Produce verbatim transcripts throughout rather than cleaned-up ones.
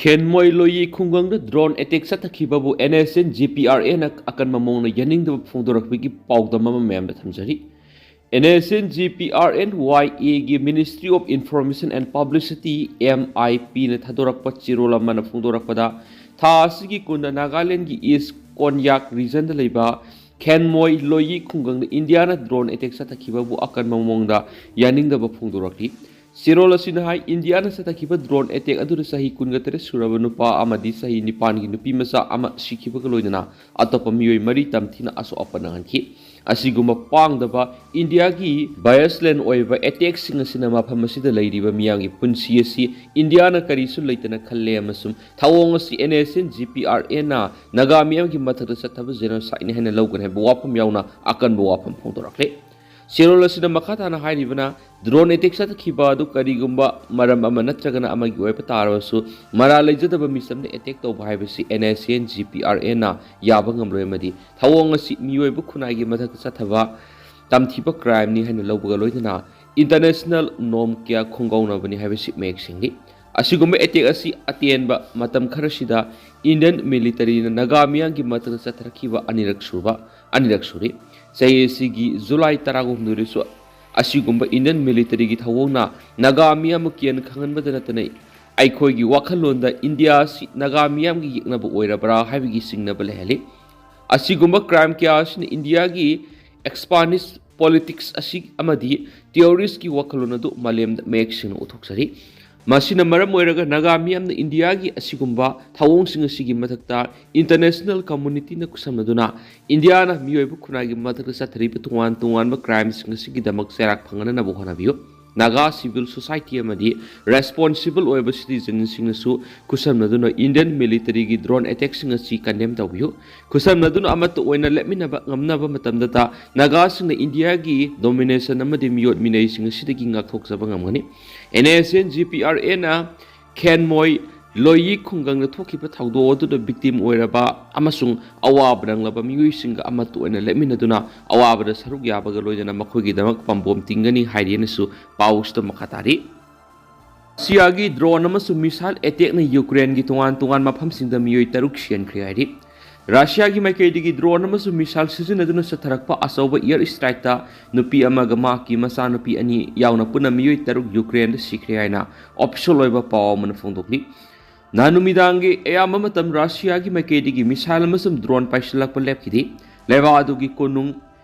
ꯈꯦꯟꯃꯣꯏ ꯂꯣꯏꯌꯤ ꯈꯨꯡꯒꯪꯗ drone attack ꯆꯠꯊꯈꯤꯕꯕꯨ N S N G P R N ꯅ ꯑꯀꯟꯕ ꯃꯑꯣꯡꯗ ꯌꯥꯅꯤꯡꯗꯕ ꯐꯣꯡꯗꯣꯔꯛꯄꯒꯤ ꯄꯥꯎꯗꯝ ꯑꯃ ꯃꯌꯥꯝꯗ ꯊꯝꯖꯔꯤ꯫ N S N G P R N Y A ꯒꯤ Ministry of Information and Publicity, M I P ꯅ ꯊꯥꯗꯣꯔꯛꯄ ꯆꯦꯔꯣꯜ ꯑꯃꯅ ꯐꯣꯡꯗꯣꯔꯛꯄꯗ, ꯊꯥ ꯑꯁꯤꯒꯤ ꯀꯨꯟꯗ ꯅꯥꯒꯥꯂꯦꯟꯒꯤ East Konyak regionꯗ ꯂꯩꯕ ꯈꯦꯟꯃꯣꯏ ꯂꯣꯏꯌꯤ ꯈꯨꯡꯒꯪꯗ ꯏꯟꯗꯤꯌꯥꯅ drone attack ꯆꯠꯊꯈꯤꯕꯕꯨ ꯑꯀꯟꯕ ꯃꯑꯣꯡꯗ ꯌꯥꯅꯤꯡꯗꯕ ꯐꯣꯡꯗꯣꯔꯛꯂꯤ꯫ ꯆꯦꯔꯣꯜ ꯑꯁꯤꯅ ꯍꯥꯏ, ꯏꯟꯗꯤꯌꯥꯅ ꯆꯠꯊꯈꯤꯕ drone attack ꯑꯗꯨꯗ ꯆꯍꯤ ꯀꯨꯟꯒ ꯇꯔꯦꯠ ꯁꯨꯔꯕ ꯅꯨꯄꯥ ꯑꯃꯗꯤ ꯆꯍꯤ ꯅꯤꯄꯥꯟꯒꯤ ꯅꯨꯄꯤ ꯃꯆꯥ ꯑꯃ ꯁꯤꯈꯤꯕꯒ ꯂꯣꯏꯅꯅ ꯑꯇꯣꯞꯄ ꯃꯤꯑꯣꯏ ꯃꯔꯤ ꯇꯝꯊꯤꯅ ꯑꯁꯣꯛ ꯑꯄꯟ ꯅꯪꯍꯟꯈꯤ꯫ ꯑꯁꯤꯒꯨꯝꯕ ꯄꯥꯡꯗꯕ ꯏꯟꯗꯤꯌꯥꯒꯤ biased ꯑꯣꯏꯕ attackꯁꯤꯡ ꯑꯁꯤꯅ ꯃꯐꯝ ꯑꯁꯤꯗ ꯂꯩꯔꯤꯕ ꯃꯤꯌꯥꯝꯒꯤ ꯄꯨꯟꯁꯤ ꯑꯁꯤ ꯏꯟꯗꯤꯌꯥꯅ ꯀꯔꯤꯁꯨ ꯂꯩꯇꯅ ꯈꯜꯂꯦ ꯑꯃꯁꯨꯡ ꯊꯧꯑꯣꯡ ꯑꯁꯤ N S N G P R N ꯅ ꯅꯥꯒꯥ ꯃꯤꯌꯥꯝꯒꯤ ꯃꯊꯛꯇ ꯆꯠꯊꯕ genocideꯅꯤ ꯍꯥꯏꯅ ꯂꯧꯒꯅꯤ ꯍꯥꯏꯕ ꯋꯥꯐꯝ ꯌꯥꯎꯅ ꯑꯀꯟꯕ ꯋꯥꯐꯝ ꯐꯣꯡꯗꯣꯔꯛꯂꯦ꯫ ꯆꯦꯔꯣꯜ ꯑꯁꯤꯅ ꯃꯈꯥ ꯇꯥꯅ ꯍꯥꯏꯔꯤꯕꯅ, drone attack ꯆꯠꯊꯈꯤꯕ ꯑꯗꯨ ꯀꯔꯤꯒꯨꯝꯕ ꯃꯔꯝ ꯑꯃ ꯅꯠꯇ꯭ꯔꯒꯅ ꯑꯃꯒꯤ ꯑꯣꯏꯕ ꯇꯥꯔꯕꯁꯨ, ꯃꯔꯥꯜ ꯂꯩꯖꯗꯕ ꯃꯤꯆꯝꯗ attack ꯇꯧꯕ ꯍꯥꯏꯕꯁꯤ N S N G P R N ꯅ ꯌꯥꯕ ꯉꯝꯂꯣꯏ ꯑꯃꯗꯤ ꯊꯧꯑꯣꯡ ꯑꯁꯤ ꯃꯤꯑꯣꯏꯕ ꯈꯨꯟꯅꯥꯏꯒꯤ ꯃꯊꯛꯇ ꯆꯠꯊꯕ ꯇꯝꯊꯤꯕ crimeꯅꯤ ꯍꯥꯏꯅ ꯂꯧꯕꯒ ꯂꯣꯏꯅꯅ international norm ꯀꯌꯥ ꯈꯣꯡꯒꯥꯎꯅꯕꯅꯤ ꯍꯥꯏꯕꯁꯤ ꯃꯌꯦꯛ ꯁꯦꯡꯂꯤ꯫ ꯑꯁꯤꯒꯨꯝꯕ attack ꯑꯁꯤ ꯑꯇꯦꯟꯕ ꯃꯇꯝ ꯈꯔꯁꯤꯗ Indian militaryꯅ ꯅꯥꯒꯥ ꯃꯤꯌꯥꯝꯒꯤ ꯃꯊꯛꯇ ꯆꯠꯊꯔꯛꯈꯤꯕ ꯑꯅꯤꯔꯛ ꯁꯨꯕ, ꯑꯅꯤꯔꯛ ꯁꯨꯔꯤ꯫ ꯆꯍꯤ ꯑꯁꯤꯒꯤ July ꯇꯔꯥꯍꯨꯝꯗꯣꯏꯗꯁꯨ ꯑꯁꯤꯒꯨꯝꯕ Indian militaryꯒꯤ ꯊꯧꯑꯣꯡꯅ ꯅꯥꯒꯥ ꯃꯤꯌꯥꯝꯕꯨ ꯀꯤꯍꯟ ꯈꯪꯍꯟꯕꯗ ꯅꯠꯇꯅ ꯑꯩꯈꯣꯏꯒꯤ ꯋꯥꯈꯜꯂꯣꯟꯗ ꯏꯟꯗꯤꯌꯥ ꯑꯁꯤ ꯅꯥꯒꯥ ꯃꯤꯌꯥꯝꯒꯤ ꯌꯦꯛꯅꯕ ꯑꯣꯏꯔꯕ꯭ꯔꯥ ꯍꯥꯏꯕꯒꯤ ꯆꯤꯡꯅꯕ ꯂꯩꯍꯜꯂꯤ꯫ ꯑꯁꯤꯒꯨꯝꯕ crime ꯀꯌꯥ ꯑꯁꯤꯅ ꯏꯟꯗꯤꯌꯥꯒꯤ expansionist politics ꯑꯁꯤ ꯑꯃꯗꯤ terroristꯀꯤ ꯋꯥꯈꯜꯂꯣꯟ ꯑꯗꯨ ꯃꯥꯂꯦꯝꯗ ꯃꯌꯦꯛ ꯁꯦꯡꯅ ꯎꯠꯊꯣꯛꯆꯔꯤ꯫ ꯃꯁꯤꯅ ꯃꯔꯝ ꯑꯣꯏꯔꯒ ꯅꯥꯒꯥ ꯃꯤꯌꯥꯝꯅ ꯏꯟꯗꯤꯌꯥꯒꯤ ꯑꯁꯤꯒꯨꯝꯕ ꯊꯧꯑꯣꯡꯁꯤꯡ ꯑꯁꯤꯒꯤ ꯃꯊꯛꯇ international communityꯅ ꯈꯨꯠꯁꯝꯅꯗꯨꯅ ꯏꯟꯗꯤꯌꯥꯅ ꯃꯤꯑꯣꯏꯕ ꯈꯨꯟꯅꯥꯏꯒꯤ ꯃꯊꯛꯇ ꯆꯠꯊꯔꯤꯕ ꯇꯣꯉꯥꯟ ꯇꯣꯉꯥꯟꯕ crimeꯁꯤꯡ ꯑꯁꯤꯒꯤꯗꯃꯛ ꯆꯩꯔꯥꯛ ꯐꯪꯍꯟꯅꯕ ꯍꯣꯠꯅꯕꯤꯌꯨ꯫ ꯅꯥꯒꯥ civil society ꯑꯃꯗꯤ responsible ꯑꯣꯏꯕ citizenꯁꯤꯡꯅꯁꯨ ꯈꯨꯠꯁꯝꯅꯗꯨꯅ Indian militaryꯒꯤ drone attackꯁꯤꯡ ꯑꯁꯤ condemn ꯇꯧꯕꯤꯌꯨ꯫ ꯈꯨꯠꯁꯝꯅꯗꯨꯅ ꯑꯃꯠꯇ ꯑꯣꯏꯅ ꯂꯦꯞꯃꯤꯟꯅꯕ ꯉꯝꯅꯕ ꯃꯇꯝꯗꯇ ꯅꯥꯒꯥꯁꯤꯡꯅ ꯏꯟꯗꯤꯌꯥꯒꯤ domination ꯑꯃꯗꯤ ꯃꯤꯑꯣꯠ ꯃꯤꯅꯩꯁꯤꯡ ꯑꯁꯤꯗꯒꯤ ꯉꯥꯛꯊꯣꯛꯆꯕ ꯉꯝꯒꯅꯤ꯫ N S N G P R Nꯅ ꯈꯦꯟꯃꯣꯏ ꯂꯣꯏꯌꯤ ꯈꯨꯡꯒꯪꯗ ꯊꯣꯛꯈꯤꯕ ꯊꯧꯗꯣꯛ ꯑꯗꯨꯗ victim ꯑꯣꯏꯔꯕ ꯑꯃꯁꯨꯡ ꯑꯋꯥꯕ ꯅꯪꯂꯕ ꯃꯤꯑꯣꯏꯁꯤꯡꯒ ꯑꯃꯠꯇ ꯑꯣꯏꯅ ꯂꯦꯞꯃꯤꯟꯅꯗꯨꯅ ꯑꯋꯥꯕꯗ ꯁꯔꯨꯛ ꯌꯥꯕꯒ ꯂꯣꯏꯅꯅ ꯃꯈꯣꯏꯒꯤꯗꯃꯛ ꯄꯥꯝꯕꯣꯝ ꯇꯤꯡꯒꯅꯤ ꯍꯥꯏꯔꯤ ꯍꯥꯏꯅꯁꯨ ꯄꯥꯎꯁꯤꯗ ꯃꯈꯥ ꯇꯥꯔꯤ꯫ ꯔꯁꯤꯌꯥꯒꯤ drone ꯑꯃꯁꯨꯡ missile attackꯅ ꯌꯨꯀ꯭ꯔꯦꯟꯒꯤ ꯇꯣꯉꯥꯟ ꯇꯣꯉꯥꯟꯕ ꯃꯐꯝꯁꯤꯡꯗ ꯃꯤꯑꯣꯏ ꯇꯔꯨꯛ ꯁꯤꯍꯟꯈ꯭ꯔꯦ ꯍꯥꯏꯔꯤ꯫ ꯔꯁꯤꯌꯥꯒꯤ ꯃꯥꯏꯀꯩꯗꯒꯤ drone ꯑꯃꯁꯨꯡ missile ꯁꯤꯖꯤꯟꯅꯗꯨꯅ ꯆꯠꯊꯔꯛꯄ ꯑꯆꯧꯕ air strikeꯇ ꯅꯨꯄꯤ ꯑꯃꯒ ꯃꯍꯥꯛꯀꯤ ꯃꯆꯥꯅꯨꯄꯤ ꯑꯅꯤ ꯌꯥꯎꯅ ꯄꯨꯟꯅ ꯃꯤꯑꯣꯏ ꯇꯔꯨꯛ ꯌꯨꯀ꯭ꯔꯦꯟꯗ ꯁꯤꯈ꯭ꯔꯦ ꯍꯥꯏꯅ official ꯑꯣꯏꯕ ꯄꯥꯎ ꯑꯃꯅ ꯐꯣꯡꯗꯣꯛꯂꯤ꯫ ꯅꯍꯥꯟ ꯅꯨꯃꯤꯗꯥꯡꯒꯤ ꯑꯌꯥꯝꯕ ꯃꯇꯝ ꯔꯁꯤꯌꯥꯒꯤ ꯃꯥꯏꯀꯩꯗꯒꯤ missile ꯑꯃꯁꯨꯡ drone ꯄꯥꯏꯁꯤꯜꯂꯛꯄ ꯂꯦꯞꯈꯤꯗꯦ꯫ ꯂꯩꯕꯥꯛ ꯑꯗꯨꯒꯤ ꯀꯣꯅꯨꯡ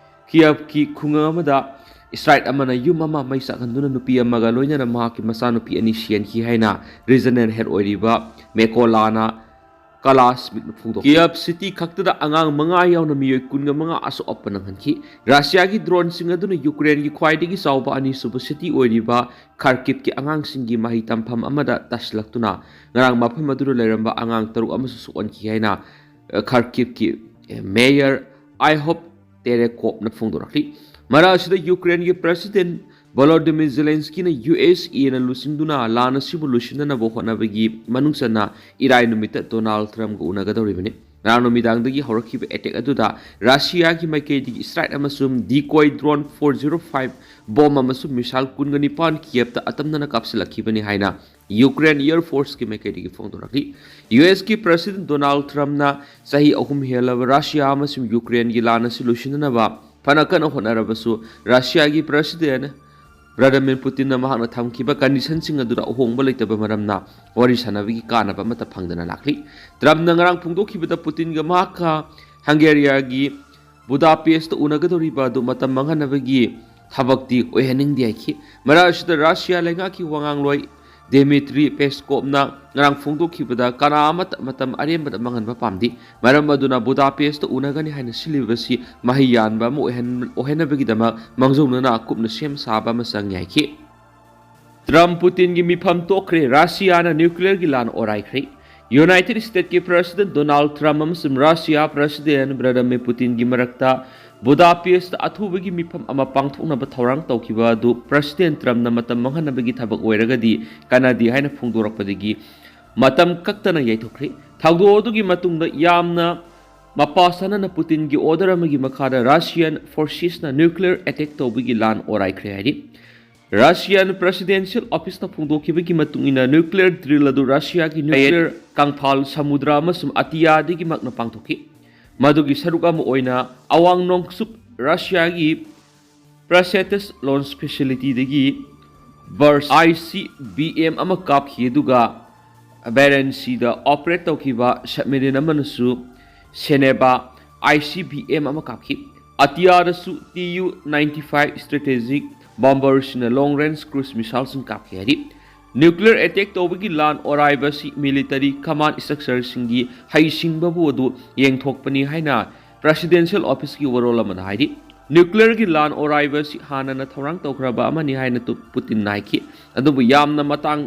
ꯀꯤꯌꯦꯚꯀꯤ ꯈꯨꯡꯒꯪ ꯑꯃꯗ strike ꯑꯃꯅ ꯌꯨꯝ ꯑꯃ ꯃꯩ ꯆꯥꯛꯍꯟꯗꯨꯅ ꯅꯨꯄꯤ ꯑꯃꯒ ꯂꯣꯏꯅꯅ ꯃꯍꯥꯛꯀꯤ ꯃꯆꯥꯅꯨꯄꯤ ꯑꯅꯤ ꯁꯤꯍꯟꯈꯤ ꯍꯥꯏꯅ regional head ꯑꯣꯏꯔꯤꯕ ꯃꯦꯀꯣꯂꯥꯅ ꯀꯂꯥꯁꯃꯤꯠꯅ ꯐꯣꯡꯗꯣꯛꯈꯤ꯫ ꯀꯤꯌꯦꯚ city ꯈꯛꯇꯗ ꯑꯉꯥꯡ ꯃꯉꯥ ꯌꯥꯎꯅ ꯃꯤꯑꯣꯏ ꯀꯨꯟꯒ ꯃꯉꯥ ꯑꯁꯣꯛ ꯑꯄꯟ ꯅꯪꯍꯟꯈꯤ꯫ ꯔꯁꯤꯌꯥꯒꯤ droneꯁꯤꯡ ꯑꯗꯨꯅ ꯌꯨꯀ꯭ꯔꯦꯟꯒꯤ ꯈ꯭ꯋꯥꯏꯗꯒꯤ ꯆꯥꯎꯕ ꯑꯅꯤꯁꯨꯕ city ꯑꯣꯏꯔꯤꯕ ꯈꯥꯔꯀꯤꯚꯀꯤ ꯑꯉꯥꯡꯁꯤꯡꯒꯤ ꯃꯍꯩ ꯇꯝꯐꯝ ꯑꯃꯗ ꯇꯥꯁꯤꯜꯂꯛꯇꯨꯅ ꯉꯔꯥꯡ ꯃꯐꯝ ꯑꯗꯨꯗ ꯂꯩꯔꯝꯕ ꯑꯉꯥꯡ ꯇꯔꯨꯛ ꯑꯃꯁꯨ ꯁꯣꯛꯍꯟꯈꯤ ꯍꯥꯏꯅ, ꯑ, ꯈꯥꯔꯀꯤꯚꯀꯤ, ꯑ, mayor ꯑꯥꯏꯍꯣꯞ ꯇꯦꯔꯦꯀꯣꯞꯅ ꯐꯣꯡꯗꯣꯔꯛꯂꯤ꯫ ꯃꯔꯛ ꯑꯁꯤꯗ ꯌꯨꯀ꯭ꯔꯦꯟꯒꯤ president ꯚꯣꯂꯣꯗꯤꯃꯤꯔ ꯖꯦꯂꯦꯟꯁꯀꯤꯅ ꯌꯨ ꯑꯦꯁ ꯑꯦꯅ ꯂꯨꯆꯤꯡꯗꯨꯅ ꯂꯥꯟ ꯑꯁꯤꯕꯨ ꯂꯣꯏꯁꯤꯟꯅꯅꯕ ꯍꯣꯠꯅꯕꯒꯤ ꯃꯅꯨꯡ ꯆꯟꯅ ꯏꯔꯥꯏ ꯅꯨꯃꯤꯠꯇ ꯗꯣꯅꯥꯜꯗ ꯇ꯭ꯔꯝꯞꯒ ꯎꯅꯒꯗꯧꯔꯤꯕꯅꯤ꯫ ꯉꯔꯥꯡ ꯅꯨꯃꯤꯗꯥꯡꯗꯒꯤ ꯍꯧꯔꯛꯈꯤꯕ attack ꯑꯗꯨꯗ ꯔꯁꯤꯌꯥꯒꯤ ꯃꯥꯏꯀꯩꯗꯒꯤ strike ꯑꯃꯁꯨꯡ decoy drone four zero five bomb ꯑꯃꯁꯨꯡ missile ꯀꯨꯟꯒ ꯅꯤꯄꯥꯟ ꯀꯤꯌꯦꯞꯇ ꯑꯇꯝꯅꯅ ꯀꯥꯞꯁꯤꯜꯂꯛꯈꯤꯕꯅꯤ ꯍꯥꯏꯅ ꯌꯨꯀ꯭ꯔꯦꯟ air forceꯀꯤ ꯃꯥꯏꯀꯩꯗꯒꯤ ꯐꯣꯡꯗꯣꯔꯛꯂꯤ꯫ ꯌꯨ ꯑꯦꯁꯀꯤ president ꯗꯣꯅꯥꯜꯗ ꯇ꯭ꯔꯝꯞꯅ ꯆꯍꯤ ꯑꯍꯨꯝ ꯍꯦꯜꯂꯕ ꯔꯁꯤꯌꯥ ꯑꯃꯁꯨꯡ ꯌꯨꯀ꯭ꯔꯦꯟꯒꯤ ꯂꯥꯟ ꯑꯁꯤ ꯂꯣꯏꯁꯤꯟꯅꯅꯕ ꯐꯅ ꯀꯟꯅ ꯍꯣꯠꯅꯔꯕꯁꯨ, ꯔꯁꯤꯌꯥꯒꯤ president ꯚ꯭ꯂꯥꯗꯤꯃꯤꯔ ꯄꯨꯇꯤꯟꯅ ꯃꯍꯥꯛꯅ ꯊꯝꯈꯤꯕ conditionꯁꯤꯡ ꯑꯗꯨꯗ ꯑꯍꯣꯡꯕ ꯂꯩꯇꯕ ꯃꯔꯝꯅ ꯋꯥꯔꯤ ꯁꯥꯟꯅꯕꯒꯤ ꯀꯥꯟꯅꯕ ꯑꯃꯠꯇ ꯐꯪꯗꯅ ꯂꯥꯛꯂꯤ꯫ ꯇ꯭ꯔꯝꯞꯅ ꯉꯔꯥꯡ ꯐꯣꯡꯗꯣꯛꯈꯤꯕꯗ ꯄꯨꯇꯤꯟꯒ ꯃꯍꯥꯛꯀ ꯍꯪꯒꯦꯔꯤꯌꯥꯒꯤ ꯕꯨꯗꯥꯄꯦꯁꯇ ꯎꯅꯒꯗꯧꯔꯤꯕ ꯑꯗꯨ ꯃꯇꯝ ꯃꯥꯡꯍꯟꯅꯕꯒꯤ ꯊꯕꯛꯇꯤ ꯑꯣꯏꯍꯟꯅꯤꯡꯗꯦ ꯍꯥꯏꯈꯤ꯫ ꯃꯔꯛ ꯑꯁꯤꯗ ꯔꯁꯤꯌꯥ ꯂꯩꯉꯥꯛꯀꯤ ꯋꯥꯉꯥꯡꯂꯣꯏ ꯗꯦꯃꯤꯇ꯭ꯔꯤ ꯄꯦꯁꯀꯣꯞꯅ ꯉꯔꯥꯡ ꯐꯣꯡꯗꯣꯛꯈꯤꯕꯗ ꯀꯅꯥ ꯑꯃꯠꯇ ꯃꯇꯝ ꯑꯔꯦꯝꯕꯗ ꯃꯥꯡꯍꯟꯕ ꯄꯥꯝꯗꯦ꯫ ꯃꯔꯝ ꯑꯗꯨꯅ ꯕꯨꯗꯥꯄꯦꯁꯇ ꯎꯅꯒꯅꯤ ꯍꯥꯏꯅ ꯁꯤꯜꯂꯤꯕꯁꯤ ꯃꯍꯩ ꯌꯥꯟꯕ ꯑꯃ ꯑꯣꯏꯍꯟ-, ꯑꯣꯏꯍꯟꯅꯕꯒꯤꯗꯃꯛ ꯃꯥꯡꯖꯧꯅꯅ ꯀꯨꯞꯅ ꯁꯦꯝ ꯁꯥꯕ ꯑꯃ ꯆꯪꯉꯤ ꯍꯥꯏꯈꯤ꯫ ꯇ꯭ꯔꯝꯞ ꯄꯨꯇꯤꯟꯒꯤ ꯃꯤꯐꯝ ꯇꯣꯛꯈ꯭ꯔꯦ, ꯔꯁꯤꯌꯥꯅ nuclearꯒꯤ ꯂꯥꯟ ꯑꯣꯔꯥꯏꯈ꯭ꯔꯦ꯫ ꯌꯨꯅꯥꯏꯇꯦꯗ ꯁ꯭ꯇꯦꯠꯀꯤ president ꯗꯣꯅꯥꯜꯗ ꯇ꯭ꯔꯝꯞ ꯑꯃꯁꯨꯡ ꯔꯁꯤꯌꯥ president ꯚ꯭ꯂꯥꯗꯤꯃꯤꯔ ꯄꯨꯇꯤꯟꯒꯤ ꯃꯔꯛꯇ ꯕꯨꯗꯥꯄꯦꯁꯇ ꯑꯊꯨꯕꯒꯤ ꯃꯤꯐꯝ ꯑꯃ ꯄꯥꯡꯊꯣꯛꯅꯕ ꯊꯧꯔꯥꯡ ꯇꯧꯈꯤꯕ ꯑꯗꯨ president ꯇ꯭ꯔꯝꯞꯅ ꯃꯇꯝ ꯃꯥꯡꯍꯟꯅꯕꯒꯤ ꯊꯕꯛ ꯑꯣꯏꯔꯒꯗꯤ ꯀꯥꯟꯅꯗꯦ ꯍꯥꯏꯅ ꯐꯣꯡꯗꯣꯔꯛꯄꯗꯒꯤ ꯃꯇꯝ ꯀꯛꯇꯅ ꯌꯩꯊꯣꯛꯈ꯭ꯔꯦ꯫ ꯊꯧꯗꯣꯛ ꯑꯗꯨꯒꯤ ꯃꯇꯨꯡꯗ ꯌꯥꯝꯅ ꯃꯄꯥ ꯁꯥꯟꯅꯅ ꯄꯨꯇꯤꯟꯒꯤ order ꯑꯃꯒꯤ ꯃꯈꯥꯗ Russian forcesꯅ nuclear attack ꯇꯧꯕꯒꯤ ꯂꯥꯟ ꯑꯣꯔꯥꯏꯈ꯭ꯔꯦ ꯍꯥꯏꯔꯤ꯫ Russian Presidential Officeꯅ ꯐꯣꯡꯗꯣꯛꯈꯤꯕꯒꯤ ꯃꯇꯨꯡ ꯏꯟꯅ nuclear drill ꯑꯗꯨ Russiaꯒꯤ nuclear ꯀꯪꯐꯥꯜ ꯁꯃꯨꯗ꯭ꯔ ꯑꯃꯁꯨꯡ ꯑꯇꯤꯌꯥꯗꯒꯤ ꯃꯛꯅ ꯄꯥꯡꯊꯣꯛꯈꯤ꯫ ꯃꯗꯨꯒꯤ ꯁꯔꯨꯛ ꯑꯃ ꯑꯣꯏꯅ ꯑꯋꯥꯡ ꯅꯣꯡꯆꯨꯞ Russiaꯒꯤ Placetas launch facilityꯗꯒꯤ Burst ICBM ꯑꯃ ꯀꯥꯞꯈꯤ, ꯑꯗꯨꯒ Barents Seaꯗ operate ꯇꯧꯈꯤꯕ submarine ꯑꯃꯅꯁꯨ Seneba ICBM ꯑꯃ ꯀꯥꯞꯈꯤ꯫ ꯑꯇꯤꯌꯥꯗꯁꯨ Tu ninety five strategic bomberꯁꯤꯡꯅ long range cruise missileꯁꯤꯡ ꯀꯥꯞꯈꯤ ꯍꯥꯏꯔꯤ꯫ Nuclear attack ꯇꯧꯕꯒꯤ ꯂꯥꯟ ꯑꯣꯔꯥꯏꯕ ꯑꯁꯤ military command structureꯁꯤꯡꯒꯤ ꯍꯩꯁꯤꯡꯕꯕꯨ ꯑꯗꯨ ꯌꯦꯡꯊꯣꯛꯄꯅꯤ ꯍꯥꯏꯅ Presidential Officeꯀꯤ ꯋꯥꯔꯣꯜ ꯑꯃꯗ ꯍꯥꯏꯔꯤ꯫ Nuclearꯒꯤ ꯂꯥꯟ ꯑꯣꯔꯥꯏꯕ ꯑꯁꯤ ꯍꯥꯟꯅꯅ ꯊꯧꯔꯥꯡ ꯇꯧꯈ꯭ꯔꯕ ꯑꯃꯅꯤ ꯍꯥꯏꯅ ꯇꯨ-, ꯄꯨꯇꯤꯟꯅ ꯍꯥꯏꯈꯤ꯫ ꯑꯗꯨꯕꯨ ꯌꯥꯝꯅ ꯃꯇꯥꯡ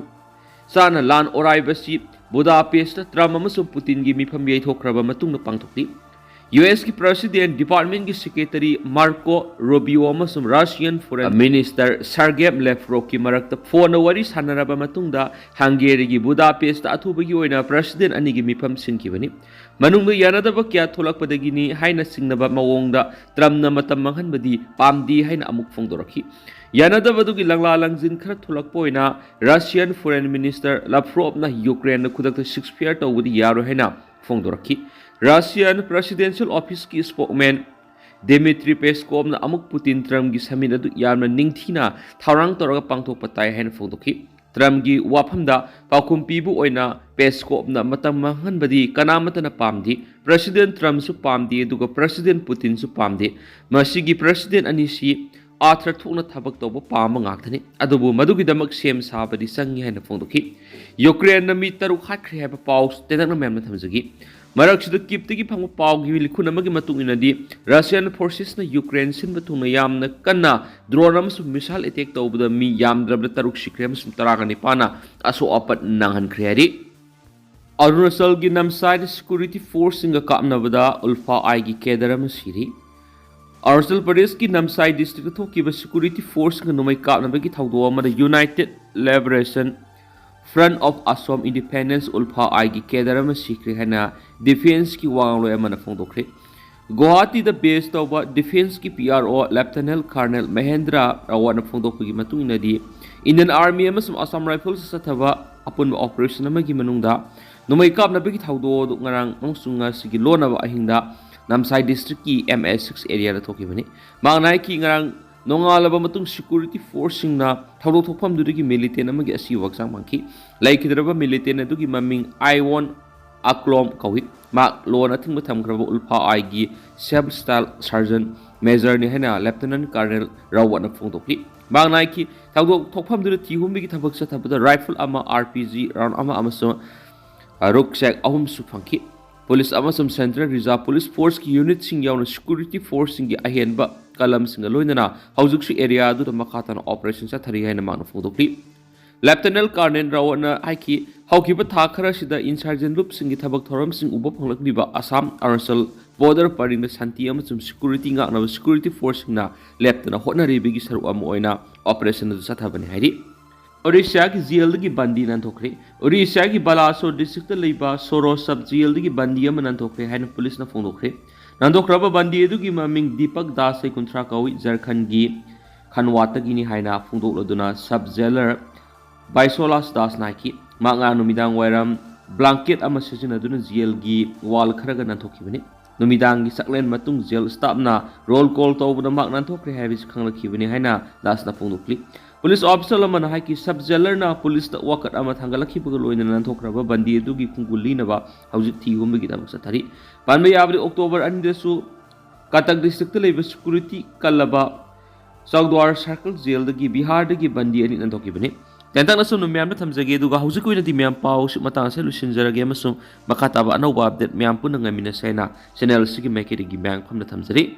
ꯆꯥꯅ ꯂꯥꯟ ꯑꯣꯔꯥꯏꯕ ꯑꯁꯤ ꯕꯨꯗꯥꯄꯦꯁꯇ ꯇ꯭ꯔꯝꯞ ꯑꯃꯁꯨꯡ ꯄꯨꯇꯤꯟꯒꯤ ꯃꯤꯐꯝ ꯌꯩꯊꯣꯛꯈ꯭ꯔꯕ ꯃꯇꯨꯡꯗ ꯄꯥꯡꯊꯣꯛꯈꯤ꯫ USꯀꯤ President Departmentꯀꯤ Secretary Marco Rubio ꯑꯃꯁꯨꯡ Russian Foreign Minister Sergey Lavrovꯀꯤ ꯃꯔꯛꯇ ꯐꯣꯟꯗ ꯋꯥꯔꯤ ꯁꯥꯟꯅꯔꯕ ꯃꯇꯨꯡꯗ Hungaryꯒꯤ ꯕꯨꯗꯥꯄꯦꯁꯇ ꯑꯊꯨꯕꯒꯤ ꯑꯣꯏꯅ President ꯑꯅꯤꯒꯤ ꯃꯤꯐꯝ ꯁꯤꯟꯈꯤꯕꯅꯤ꯫ ꯃꯅꯨꯡꯗ ꯌꯥꯅꯗꯕ ꯀꯌꯥ ꯊꯣꯛꯂꯛꯄꯗꯒꯤꯅꯤ ꯍꯥꯏꯅ ꯆꯤꯡꯅꯕ ꯃꯑꯣꯡꯗ ꯇ꯭ꯔꯝꯞꯅ ꯃꯇꯝ ꯃꯥꯡꯍꯟꯕꯗꯤ ꯄꯥꯝꯗꯦ ꯍꯥꯏꯅ ꯑꯃꯨꯛ ꯐꯣꯡꯗꯣꯔꯛꯈꯤ꯫ ꯌꯥꯅꯗꯕꯗꯨꯒꯤ ꯂꯪꯂꯥ ꯂꯪꯖꯤꯟ ꯈꯔ ꯊꯣꯛꯂꯛꯄ ꯑꯣꯏꯅ Russian Foreign Minister Lavrovꯅ Ukraineꯗ ꯈꯨꯗꯛꯇ ceasefire ꯇꯧꯕꯗꯤ ꯌꯥꯔꯣꯏ ꯍꯥꯏꯅ ꯐꯣꯡꯗꯣꯔꯛꯈꯤ꯫ Russian Presidential Officeꯀꯤ spokesman Dmitry Peskovꯅ ꯑꯃꯨꯛ ꯄꯨꯇꯤꯟ ꯇ꯭ꯔꯝꯞꯀꯤ summit ꯑꯗꯨ ꯌꯥꯝꯅ ꯅꯤꯡꯊꯤꯅ ꯊꯧꯔꯥꯡ ꯇꯧꯔꯒ ꯄꯥꯡꯊꯣꯛꯄ ꯇꯥꯏ ꯍꯥꯏꯅ ꯐꯣꯡꯗꯣꯛꯈꯤ꯫ ꯇ꯭ꯔꯝꯞꯀꯤ ꯋꯥꯐꯝꯗ ꯄꯥꯎꯈꯨꯝ ꯄꯤꯕ ꯑꯣꯏꯅ ꯄꯦꯁꯀꯣꯞꯅ ꯃꯇꯝ ꯃꯥꯡꯍꯟꯕꯗꯤ ꯀꯅꯥꯃꯠꯇꯅ ꯄꯥꯝꯗꯦ꯫ President ꯇ꯭ꯔꯝꯞꯁꯨ ꯄꯥꯝꯗꯦ, ꯑꯗꯨꯒ President ꯄꯨꯇꯤꯟꯁꯨ ꯄꯥꯝꯗꯦ꯫ ꯃꯁꯤꯒꯤ President ꯑꯅꯤꯁꯤ ꯑꯥꯊ꯭ꯔ ꯊꯣꯛꯅ ꯊꯕꯛ ꯇꯧꯕ ꯄꯥꯝꯕ ꯉꯥꯛꯇꯅꯤ, ꯑꯗꯨꯕꯨ ꯃꯗꯨꯒꯤꯗꯃꯛ ꯁꯦꯝ ꯁꯥꯕꯗꯤ ꯆꯪꯏ ꯍꯥꯏꯅ ꯐꯣꯡꯗꯣꯛꯈꯤ꯫ ꯌꯨꯀ꯭ꯔꯦꯟꯅ ꯃꯤ ꯇꯔꯨꯛ ꯍꯥꯠꯈ꯭ꯔꯦ ꯍꯥꯏꯕ ꯄꯥꯎ ꯇꯦꯟꯇꯛꯅ ꯃꯌꯥꯝꯗ ꯊꯝꯖꯒꯦ꯫ ꯃꯔꯛꯁꯤꯗ ꯀꯤꯞꯇꯒꯤ ꯐꯪꯕ ꯄꯥꯎꯒꯤ ꯂꯤꯈꯨꯟ ꯑꯃꯒꯤ ꯃꯇꯨꯡ ꯏꯟꯅꯗꯤ, Russian forcesꯅ ꯌꯨꯀ꯭ꯔꯦꯟ ꯁꯤꯟꯕ ꯊꯨꯡꯅ ꯌꯥꯝꯅ ꯀꯟꯅ drone ꯑꯃꯁꯨꯡ missile attack ꯇꯧꯕꯗ ꯃꯤ ꯌꯥꯝꯗ꯭ꯔꯕꯗ ꯇꯔꯨꯛ ꯁꯤꯈ꯭ꯔꯦ ꯑꯃꯁꯨꯡ ꯇꯔꯥꯒ ꯅꯤꯄꯥꯟꯅ ꯑꯁꯣꯛ ꯑꯄꯟ ꯅꯪꯍꯟꯈ꯭ꯔꯦ ꯍꯥꯏꯔꯤ꯫ ꯑꯔꯨꯅꯥꯆꯜꯒꯤ ꯅꯝꯁꯥꯏꯗ security forceꯁꯤꯡꯒ ꯀꯥꯞꯅꯕꯗ ULFA Iꯒꯤ cadre ꯑꯃ ꯁꯤꯔꯤ꯫ ꯑꯔꯨꯅꯥꯆꯜ ꯄ꯭ꯔꯗꯦꯁꯀꯤ ꯅꯝꯁꯥꯏ districtꯇ ꯊꯣꯛꯈꯤꯕ security forceꯁꯤꯡꯒ ꯅꯣꯡꯃꯩ ꯀꯥꯞꯅꯕꯒꯤ ꯊꯧꯗꯣꯛ ꯑꯃꯗ United Liberation Front of Assam Independence, ULFA-I ꯒꯤ cadre ꯑꯃ ꯁꯤꯈ꯭ꯔꯦ ꯍꯥꯏꯅ defenceꯀꯤ ꯋꯥꯉꯥꯡꯂꯣꯏ ꯑꯃꯅ ꯐꯣꯡꯗꯣꯛꯈ꯭ꯔꯦ꯫ ꯒꯨꯋꯥꯍꯥꯇꯤꯗ base ꯇꯧꯕ defenceꯀꯤ P R O Lieutenant Colonel Mahendra Rawatꯅ ꯐꯣꯡꯗꯣꯛꯄꯒꯤ ꯃꯇꯨꯡ ꯏꯟꯅꯗꯤ, Indian Army ꯑꯃꯁꯨꯡ Assam Rifles ꯆꯠꯊꯕ ꯑꯄꯨꯟꯕ operation ꯑꯃꯒꯤ ꯃꯅꯨꯡꯗ ꯅꯣꯡꯃꯩ ꯀꯥꯞꯅꯕꯒꯤ ꯊꯧꯗꯣꯛ ꯑꯗꯨ ꯉꯔꯥꯡ ꯑꯃꯁꯨꯡ ꯉꯁꯤꯒꯤ ꯂꯣꯟꯅꯕ ꯑꯍꯤꯡꯗ ꯅꯝꯁꯥꯏ districtꯀꯤ M S six areaꯗ ꯊꯣꯛꯈꯤꯕꯅꯤ꯫ ꯃꯍꯥꯛꯅ ꯍꯥꯏꯈꯤ, ꯉꯔꯥꯡ ꯅꯣꯡꯉꯥꯜꯂꯕ ꯃꯇꯨꯡ security forceꯁꯤꯡꯅ ꯊꯧꯗꯣꯛ ꯊꯣꯛꯐꯝꯗꯨꯗꯒꯤ militant ꯑꯃꯒꯤ ꯑꯁꯤꯕ ꯍꯛꯆꯥꯡ ꯐꯪꯈꯤ꯫ ꯂꯩꯈꯤꯗ꯭ꯔꯕ militant ꯑꯗꯨꯒꯤ ꯃꯃꯤꯡ ꯑꯥꯏꯋꯣꯟ ꯑꯀ꯭ꯂꯣꯝ ꯀꯧꯏ꯫ ꯃꯍꯥꯛ ꯂꯣꯟ ꯑꯊꯤꯡꯕ ꯊꯝꯈ꯭ꯔꯕ ULFA-I ꯒꯤ Sub Staff Sergeant Majorꯅꯤ ꯍꯥꯏꯅ Lieutenant Colonel ꯔꯥꯋꯠꯅ ꯐꯣꯡꯗꯣꯛꯈꯤ꯫ ꯃꯍꯥꯛꯅ ꯍꯥꯏꯈꯤ, ꯊꯧꯗꯣꯛ ꯊꯣꯛꯐꯝꯗꯨꯗ ꯊꯤꯍꯨꯝꯕꯒꯤ ꯊꯕꯛ ꯆꯠꯊꯕꯗ rifle ꯑꯃ, R P G round ꯑꯃ ꯑꯃꯁꯨꯡ, ꯑ, rucksack ꯑꯍꯨꯝꯁꯨ ꯐꯪꯈꯤ꯫ Police ꯑꯃꯁꯨꯡ Central Reserve Police Forceꯀꯤ unitꯁꯤꯡ ꯌꯥꯎꯅ security forceꯁꯤꯡꯒꯤ ꯑꯍꯦꯟꯕ ꯀꯂꯝꯁꯤꯡꯒ ꯂꯣꯏꯅꯅ ꯍꯧꯖꯤꯛꯁꯨ area ꯑꯗꯨꯗ ꯃꯈꯥ ꯇꯥꯅ operation ꯆꯠꯊꯔꯤ ꯍꯥꯏꯅ ꯃꯍꯥꯛꯅ ꯐꯣꯡꯗꯣꯛꯂꯤ꯫ Lieutenant Colonel ꯔꯥꯋꯠꯅ ꯍꯥꯏꯈꯤ, ꯍꯧꯈꯤꯕ ꯊꯥ ꯈꯔꯁꯤꯗ insurgent ꯂꯨꯞꯁꯤꯡꯒꯤ ꯊꯕꯛ ꯊꯧꯔꯝꯁꯤꯡ ꯎꯕ ꯐꯪꯂꯛꯂꯤꯕ ꯑꯁꯥꯝ ꯑꯔꯨꯅꯥꯆꯜ border ꯄꯔꯤꯡꯗ ꯁꯥꯟꯇꯤ ꯑꯃꯁꯨꯡ security ꯉꯥꯛꯅꯕ security forceꯁꯤꯡꯅ ꯂꯦꯞꯇꯅ ꯍꯣꯠꯅꯔꯤꯕꯒꯤ ꯁꯔꯨꯛ ꯑꯃ ꯑꯣꯏꯅ operation ꯑꯗꯨ ꯆꯠꯊꯕꯅꯤ ꯍꯥꯏꯔꯤ꯫ ꯑꯣꯔꯤꯁꯥꯒꯤ jailꯗꯒꯤ ꯕꯟꯗꯤ ꯅꯥꯟꯊꯣꯛꯈ꯭ꯔꯦ꯫ ꯑꯣꯔꯤꯁꯥꯒꯤ ꯕꯥꯂꯥꯁꯣꯔ districtꯇ ꯂꯩꯕ ꯁꯣꯔꯣ sub jailꯗꯒꯤ ꯕꯟꯗꯤ ꯑꯃ ꯅꯥꯟꯊꯣꯛꯈ꯭ꯔꯦ ꯍꯥꯏꯅ policeꯅ ꯐꯣꯡꯗꯣꯛꯈ꯭ꯔꯦ꯫ ꯅꯥꯟꯊꯣꯛꯈ꯭ꯔꯕ ꯕꯟꯗꯤ ꯑꯗꯨꯒꯤ ꯃꯃꯤꯡ ꯗꯤꯄꯛ ꯗꯥꯁ, ꯆꯍꯤ ꯀꯨꯟꯊ꯭ꯔꯥ ꯀꯧꯏ, ꯖꯔꯈꯟꯒꯤ ꯈꯟꯋꯥꯠꯇꯒꯤꯅꯤ ꯍꯥꯏꯅ ꯐꯣꯡꯗꯣꯛꯂꯗꯨꯅ sub jailer ꯕꯥꯏꯁꯣꯂꯥꯁ ꯗꯥꯁꯅ ꯍꯥꯏꯈꯤ꯫ ꯃꯍꯥꯛ ꯉꯔꯥꯡ ꯅꯨꯃꯤꯗꯥꯡ ꯋꯥꯏꯔꯝ blanket ꯑꯃ ꯁꯤꯖꯤꯟꯅꯗꯨꯅ jailꯒꯤ wall ꯈꯔꯒ ꯅꯥꯟꯊꯣꯛꯈꯤꯕꯅꯤ꯫ ꯅꯨꯃꯤꯗꯥꯡꯒꯤ ꯆꯥꯛꯂꯦꯟ ꯃꯇꯨꯡ jail staffꯅ roll call ꯇꯧꯕꯗ ꯃꯍꯥꯛ ꯅꯥꯟꯊꯣꯛꯈ꯭ꯔꯦ ꯍꯥꯏꯕꯁꯤ ꯈꯪꯂꯛꯈꯤꯕꯅꯤ ꯍꯥꯏꯅ ꯗꯥꯁꯅ ꯐꯣꯡꯗꯣꯛꯂꯤ꯫ Police official ꯑꯃꯅ ꯍꯥꯏꯈꯤ, sub jailerꯅ policeꯇ ꯋꯥꯀꯠ ꯑꯃ ꯊꯥꯡꯒꯠꯂꯛꯈꯤꯕꯒ ꯂꯣꯏꯅꯅ ꯅꯥꯟꯊꯣꯛꯈ꯭ꯔꯕ ꯕꯟꯗꯤ ꯑꯗꯨꯒꯤ ꯈꯣꯡꯒꯨꯜ ꯂꯤꯅꯕ ꯍꯧꯖꯤꯛ ꯊꯤꯍꯨꯝꯕꯒꯤ ꯊꯕꯛ ꯆꯠꯊꯔꯤ꯫ ꯄꯟꯕ ꯌꯥꯕꯗꯤ, October ꯑꯅꯤꯗꯁꯨ ꯀꯇꯛ districtꯇ ꯂꯩꯕ security ꯀꯜꯂꯕ ꯆꯧꯗ꯭ꯋꯥꯔ circle jailꯗꯒꯤ ꯕꯤꯍꯥꯔꯗꯒꯤ ꯕꯟꯗꯤ ꯑꯅꯤ ꯅꯥꯟꯊꯣꯛꯈꯤꯕꯅꯤ꯫ ꯇꯦꯟꯇꯛꯅ ꯁꯨꯝ ꯃꯌꯥꯝꯗ ꯊꯝꯖꯒꯦ, ꯑꯗꯨꯒ ꯍꯧꯖꯤꯛꯀꯤ ꯑꯣꯏꯅꯗꯤ ꯃꯌꯥꯝ ꯄꯥꯎ ꯑꯁꯤ ꯃꯇꯥꯡ ꯑꯁꯤꯗ ꯂꯣꯏꯁꯤꯟꯖꯔꯒꯦ ꯑꯃꯁꯨꯡ ꯃꯈꯥ ꯇꯥꯕ ꯑꯅꯧꯕ update ꯃꯌꯥꯝ ꯄꯨꯟꯅ ꯉꯥꯏꯃꯤꯟꯅꯁꯦ ꯍꯥꯏꯅ channel ꯑꯁꯤꯒꯤ ꯃꯥꯏꯀꯩꯗꯒꯤ ꯃꯌꯥꯝ ꯐꯝꯅ ꯊꯝꯖꯔꯤ꯫